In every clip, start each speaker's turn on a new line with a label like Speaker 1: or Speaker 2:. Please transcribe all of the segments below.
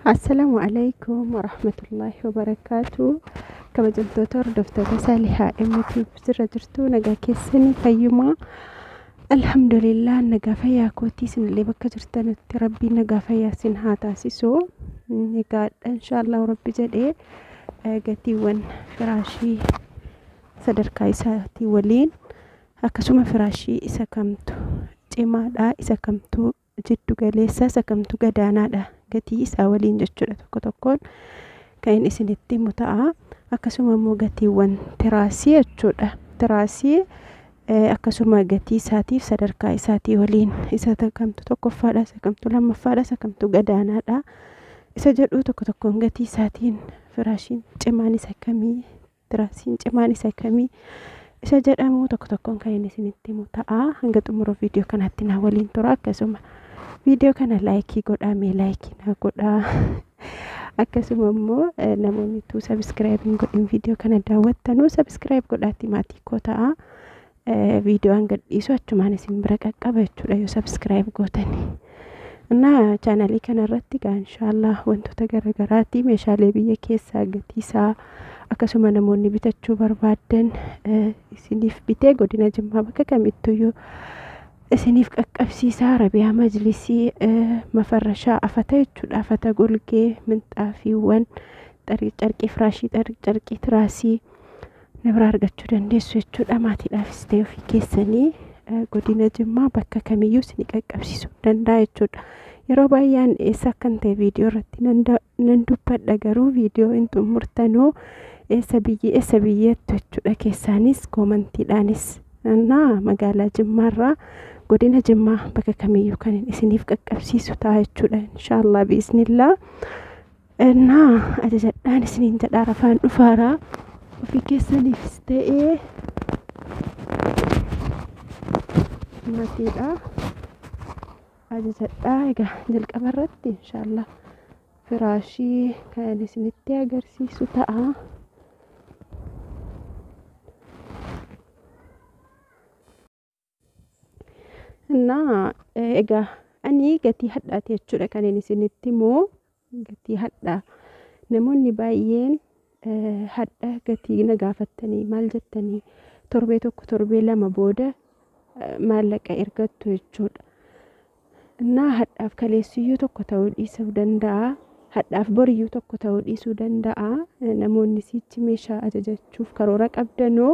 Speaker 1: Assalaamu alaikum warahmatullaahi wabarakaatu. Kabajamtoota hordoftoota Saalihaa MTV sirra jirtu, nagaa keessanii, fayyumaa? Alhamdulillah, nagaa fayyaa kootii. Isinillee bakka jirtanitti Rabbiin nagaa fayyaa isin haa taasisu. Egaadha, inshaallah Rabbi jedhee gatiiwwan firaashii sadarkaa isaatii waliin, akkasuma firaashii isa kamtu cimaadha, isa kamtu jiddu galeessa, isa kamtu gadaanaadha, gatii isaa waliin jechuudha, tokko tokkoon kan inni isinitti himu ta'a. Akkasuma immoo gatiiwwan tiraasii jechuudha. Tiraasii akkasuma gatii isaatiif sadarkaa isaatii waliin, isa kamtu tokkoffaadha, isa kamtu lammaffaadha, isa kamtu gadaanaadha isa jedhu tokko tokkoon gatii isaatiin, firaashiin cimaan isa kamii, tiraasiin cimaan isa kamii isa jedhamu tokko tokkoon kan inni isinitti himu ta'a. Hanga xumura viidiyoo kanaatti na waliin tura. Akkasuma viidiyoo kana like godhaa, mee like na godhaa. Akkasuma immoo namoonni tuu subscribe hin godhin viidiyoo kana daawwattanuu subscribe godhaatti maatii koo ta'a. Viidiyoon gadhiisu achumaan isin bira qaqqaba jechuudha yoo subscribe gootani. እና chaanalii kanarratti egaa inshaallah wantoota garagaraati, meeshaalee biyya keessaa gatii isaa, akkasuma namoonni bitachuu barbaaddan isiniif bitee godina Jimmaa bakka kamittuyyuu isiniif qaqqabsiisaa. Rabiyaa majlisii, mafarrashaa, afata jechuudha, afata golgee, minxaafiiwwan, carqii firaashii, carqii tiraasii na biraa argachuu dandeessu jechuudha. Maatiidhaafis ta'e ofii keessanii godina Jimmaa bakka kamiyyuu isin qaqqabsiisuu danda'a jechuudha. Yeroo baay'een eessa akkan ta'e viidiyoo irratti nan dubbadha, garuu viidiyoo hin xumurtanuu eessa biyyi eessa biyyattu jechuudha, keessaanis commentiidhaanis. እና magaalaa Jimmaarraa godina Jimmaa bakka kamiyyuu kan isiniif qaqqabsiisu ta'a jechuudha, inshaallah biiznillaa. እና ajajadhaan isiniin jedhaa, rafaan dhufaaraa ofii keessaniifis ta'ee maatiidha ajajadhaa. Egaa jalqaba irratti inshaallah firaashii kan isinitti agarsiisu ta'a. እና egaa ani gatii hadhaati jechuudha kan inni isinitti himu, gatii hadhaa. Namoonni baay'een hadha gatii na gaafattanii maal jettanii torbee tokko torbee lama booda maallaqa ergattu jechuudha. እና hadhaaf kaleessiyyuu tokko ta'uu dhiisuu danda'a. Hadhaaf boriyyuu tokko ta'uu dhiisuu danda'a. Namoonni sichi meeshaa ajajachuuf karoora qabdanoo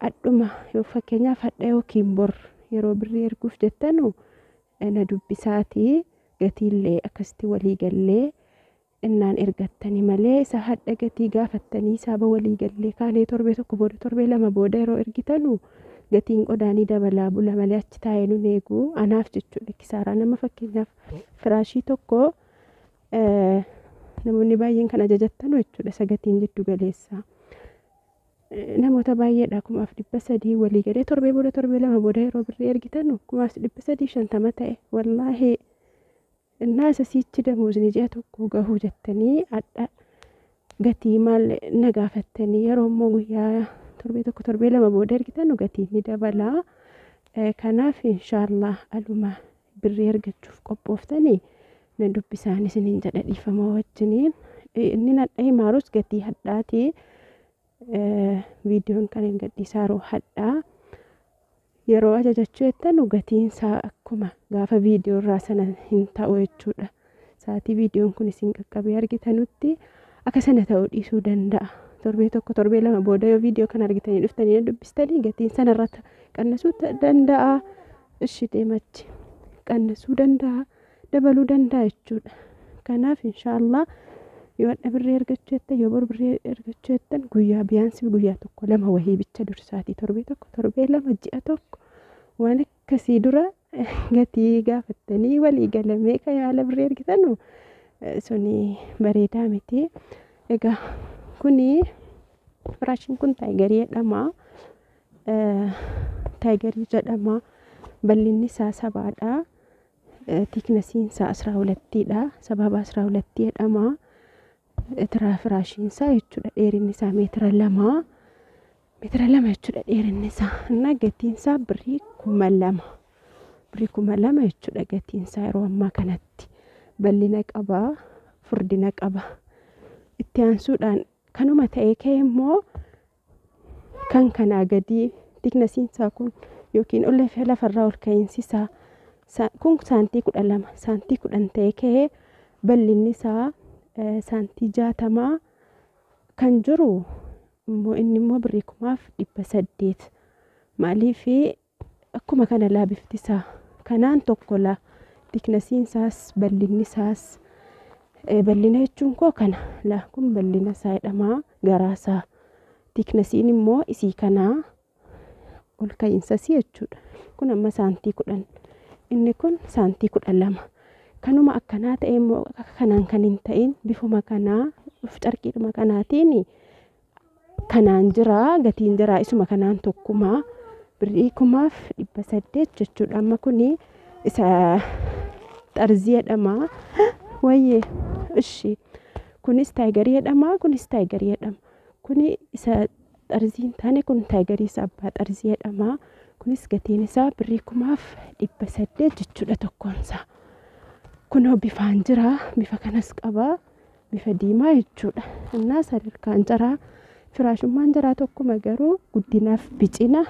Speaker 1: hadhuma yoo fakkeenyaaf hadha yookiin bor yeroo birrii erguuf jettanu na dubbisaatii gatiillee akkasitti walii gallee innaan ergattanii malee, isa hadha gatii gaafattanii saaba walii gallee kaanee torbee tokko booda, torbee lama booda yeroo ergitanu gatiin qodaanii dabalaa bula malee achi taa'ee nun eegu anaaf jechuudha kisaaraa. Nama fakkeenyaaf firaashii tokko namoonni baay'een kan ajajattanu jechuudha, isa gatiin jiddu galeessaa. Namoota baay'eedha 3,300 walii galee torbee booda, torbee lama booda yeroo birrii ergitanu 3,350 ta'e wallaahi. እና isa siichi damuuzni ji'a tokko gahuu jettanii hadha gatii maal na gaafattanii, yeroo immoo guyyaa torbee tokko torbee lama booda ergitanu gatiin ni dabalaa. Kanaaf inshaallah aluma birrii ergachuuf qophooftanii na dubbisaan isiniin jedha dhiifama wajjiniin. Inni nadha himaarus gatii hadhaati. Viidiyoon kan hin gadhiisaaru hadhaa. Yeroo ajajachuu jettanu gatiin isaa akkuma gaafa viidiyoo irraa sana hin ta'u jechuudha. Sa'aatii viidiyoon kun isin qaqqabee argitanutti akka sana ta'uu dhiisuu danda'a. Torbee tokko torbee lama booda yoo viidiyoo kana argitanii dhuftanii dubbistanii gatiin sanarratti qannasuu danda'a. Ishi deemachi qannasuu danda'a, dabaluu danda'a jechuudha. Kanaaf inshaallah yoo hadha birrii ergachuu jettan, yoo bor birrii ergachuu jettan, guyyaa biyaansi guyyaa tokko lama wahii bicha dursaatii, torbee tokko, torbee lama, ji'a tokko waan akkasii dura gatii gaafattanii walii galamee kan yaala birrii ergitanu suni bareedaa miti. Egaa kuni firaashiin kun Tiger jedhama. Tiger jedhama. Bal'inni isaa 70dha. Thicknessiin isaa 12dha. 70 12 jedhama. Tiraa firaashiin isaa jechuudha. Dheerinni isaa meetira 2. Meetira 2 jechuudha dheerinni isaa. እና gatiin isaa birrii 2,000. Birrii 2000 jechuudha gatiin isaa yeroo ammaa kanatti. Bal'ina qaba, furdina qaba. Itti aansuudhaan kanuma ta'ee ka'e immoo kan kanaa gadii thicknessiin isaa kun yookiin ol lafarraa ol ka'iinsi isaa kun saantii 12, saantii 10 ta'ee ka'ee bal'inni isaa saantii 60 kan jiru immoo inni immoo birrii 1800. Maaliif akkuma kana laa bifti isaa kanaan tokko laa thicknessiin isaas bal'inni isaas bal'ina jechuun koo kana laa kun bal'ina isaa jedhama garaa isaa. Thicknessiin immoo isii kanaa ol ka'iinsa isii jechuudha. Kun amma saantii 10, inni kun saantii 12. Kanuma akkanaa ta'e immoo akka kanaan kan hin ta'in bifuma kanaa carqiidhuma kanaatiin kanaan jira gatiin jira isuma kanaan tokkuma birrii 1800 jechuudha. Amma kuni isa xarzii jedhama. Wayyee ishi kunis taayigarii jedhama, kunis taayigarii jedhama. Kuni isa xarzii hin taane kun taayigarii isa abbaa xarzii jedhama. Kunis gatiin isaa birrii 1800 jechuudha tokkoonsaa. Kunoo bifaan jira, bifa kanas qaba, bifa diimaa jechuudha. Innaa sadarkaan jaraa firaashummaan jaraa tokkuma garuu guddinaaf bicina,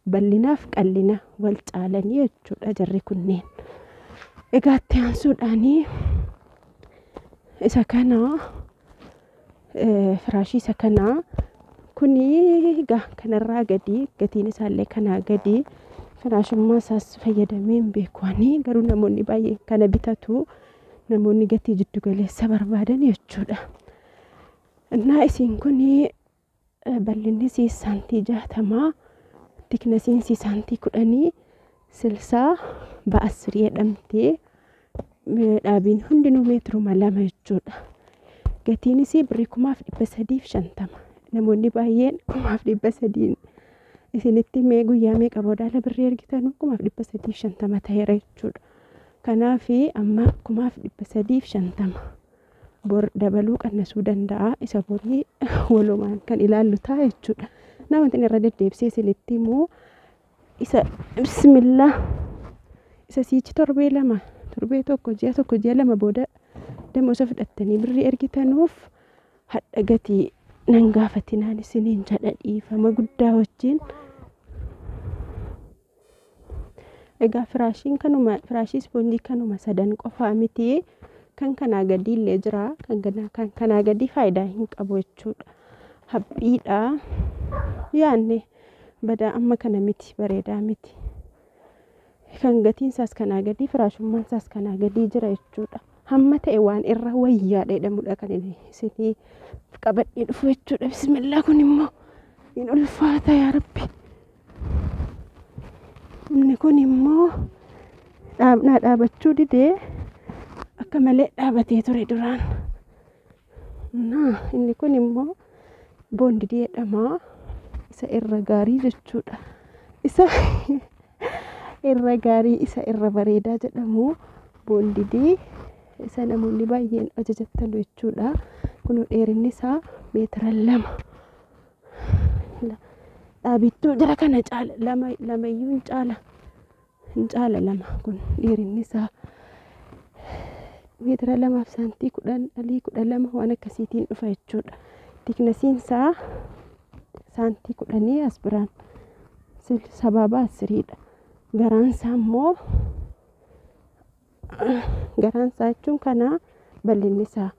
Speaker 1: bal'inaaf qal'ina wal caalanii jechuudha jarri kunneen. Egaa itti aansuudhaanii isa kana firaashii isa kanaa kuni egaa kanarraa gadi gatiin isaallee kanaa gadi firaashummaa isaas fayyadamee hin beeku ani garuu namoonni baay'een kana bitatu namoonni gatii jiddu galeessa barbaadan jechuudha. Innaa isiin kuni bal'inni isii saantii 60, thicknessiin isii saantii 10, 60 ba'asirii jedhamtee dhaabiin hundinuu meetiruma 2 jechuudha. Gatiin isii birrii 1350. Namoonni baay'een 1300 isinitti mee guyyaa meeqa booda birrii ergitanu 1350 ta'eera jechuudha. Kanaaf amma 1350 bor dabaluu qannasuu danda'a isa borii walumaan kan ilaallu ta'a jechuudha. Namoonni irra deddeebisee isinitti immoo isa bismillah isa siichi torbee 2 torbee 1 ji'a 1 ji'a 2 booda damoosa fudhattanii birrii ergitanuuf hadha gatii nan gaafatinaan isiniin jedha dhiifama guddaa wajjin. Egaa firaashiin kanuma firaashii ispoonjii kanuma sadan qofaa miti kan kanaa gadii illee jira kan kanaa gadii faayidaa hin qabu jechuudha. Haphiidha yaanne badaa amma kana miti bareedaa miti. Kan gatiin isaas kanaa gadii firaashummaan isaas kanaa gadii jira jechuudha. Hamma ta'e waan irra wayyaadha jedhamudha kan inni isinii qabadhee dhufu jechuudha. Bismillaa kun immoo hin ulfaata yaa Rabbi. Inni kun immoo naa dhaabachuu didee akka malee dhaabatee ture duraan. Inni kun immoo boondidii jedhama. Isa irra gaarii jechuudha. Isa irra gaarii isa irra bareedaa jedhamu boondidii isa namoonni baay'een ajajatan jechuudha. Kun dheerinni isaa meetira 2. Dhaabittuu jara kana caala lamayyuu hin caala. Hin caala 2 kun dheerinni isaa meetira 2 fi saantii 10 alii 12 waan akkasiitiin dhufa jechuudha. Thicknessiin isaa saantii 10 as biraan sababa asiriidha. Garaan isaa immoo garaan isaa jechuun kana bal'inni isaa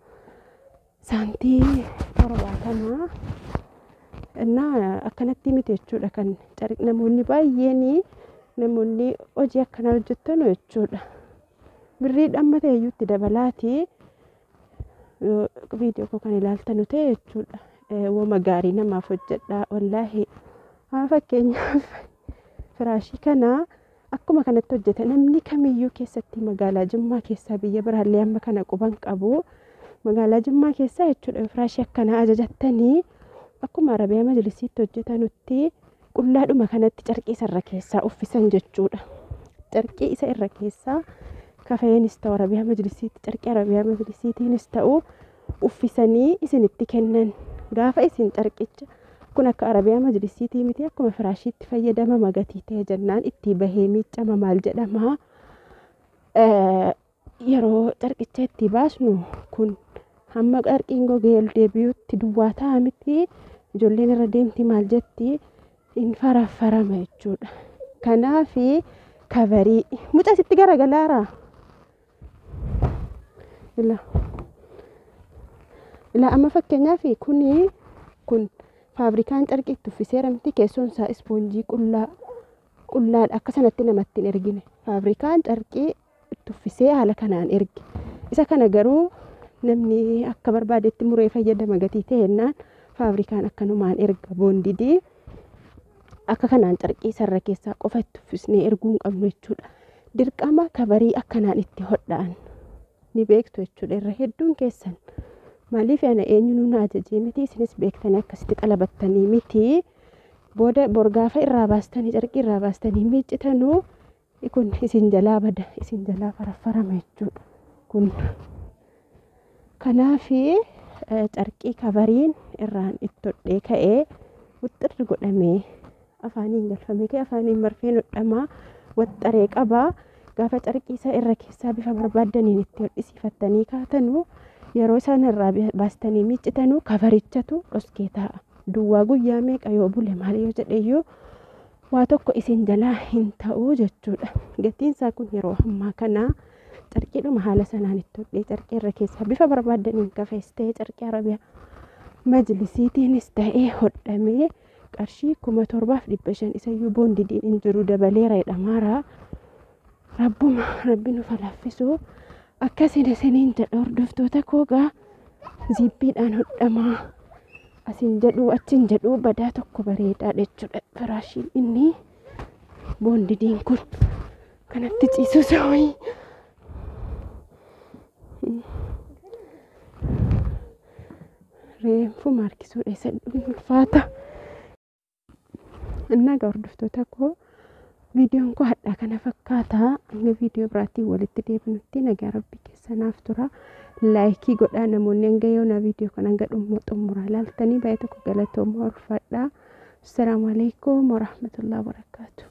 Speaker 1: saantii 70. Innaa akkanatti miti jechuudha kan namoonni baay'een namoonni hojii akkanaa hojjetan jechuudha. Birrii dhamma ta'e iyyuu itti dabalaati viidiyoo koo kan ilaaltanu ta'e jechuudha. Wama gaarii namaaf hojjedha wallaahi. Haa fakkeenyaaf firaashii kana akkuma kanatti hojjeta namni kamiyyuu keessatti magaalaa Jimmaa keessaa biyya biraallee amma kana quban qabu. Magaalaa Jimmaa keessaa jechuudha firaashii akkanaa ajajattanii akkuma Arabiyaa Majlisiitti hojjetanutti qullaadhuma kanatti carqii isa irra keessaa uffisan jechuudha. Carqii isa irra keessaa kafeenis ta'u Arabiyaa Majlisiitti carqii Arabiyaa Majlisiitiinis ta'u uffisanii isinitti kennan. Gaafa isin carqicha Kun akka Arabiyaa majlisiitii miti akkuma firaashiitti fayyadamama gatii ta'e jennaan itti bahee miiccama maal jedhama. Yeroo carqicha itti baasnu kun hamma carqiin gogee ol deebi'utti duwwaa ta'a miti ijoolleen irra deemti maal jetti hin faraffarama jechuudha. Kanaaf kabarii mucaa sitti garagalaara. Ilaa amma fakkeenyaaf kun faabrikaan carqii itti uffiseera miti keessoon isaa ispoonjii qullaadha akka sanatti namatti hin ergine. Faabrikaan carqii itti uffisee haala kanaan erge. Isa kana garuu namni akka barbaadetti muree fayyadama gatii ta'ennaan faabrikaan akkanumaan erga boondidii akka kanaan carqii sarara keessaa qofa itti uffisnee erguu hin qabnu jechuudha. Dirqama kabarii akkanaan itti hodhaan ni beektu jechuudha irra hedduun keessan. Maaliif ana eenyu nu ajajee miti isinis beektanii akkasitti xalabattanii miti. Booda borgaafa irraa baastanii carqii irraa baastanii miiccitanuu kun isin jalaa bada isin jalaa faraffarama jechuudha. Kun kanaaf carqii kabariin irraan itti hodhee ka'ee wuxxirri godhamee afaaniin galfamee ka'ee afaaniin marfeen hodhamaa waxxaree qabaa. Gaafa carqii isaa irra keessaa bifa barbaaddaniin itti hodhisiifattanii kaatanuu yeroo isaan irraa baastanii miiccitanuu kabarichatu dhoskee taa'a. Duwwaa guyyaa meeqa yoo bule maal yoo jedheyyuu waa tokko isin jalaa hin ta'uu jechuudha. Gatiin isaa kun yeroo ammaa kana carqiidhuma haala sanaan itti hodhee carqii irra keessaa bifa barbaaddaniin kafees ta'ee carqii Arabiyaa majlisiitiinis ta'ee hodhamee qarshii 7500 isayyuu boondidiin hin jiru dabaleera jedhamaara. Rabbuma rabbi nu falaffisu akkasin isiniin jedha hordoftoota koogaa ziippiidhaan hodhamaa asin jedhuu achin jedhuu badaa tokko bareedaa jechuudha. Firaashiin inni boondidiin kun kanatti ciisus hoyi. Reefuma harkisuudha isa ulfaata. Innaa egaa hordoftoota koo viidiyoon koo hadhaa kana fakkaata. Hanga viidiyoo biraatiin walitti deebinutti nagaa rabbi keessanaaf tura. Laayikii godhaa namoonni hanga yoona viidiyoo kana hanga xumuraa ilaaltanii baay'ee tokko galatoomaa ulfaadhaa. Assalaamu alaikum warahmatullahi wabarakaatu.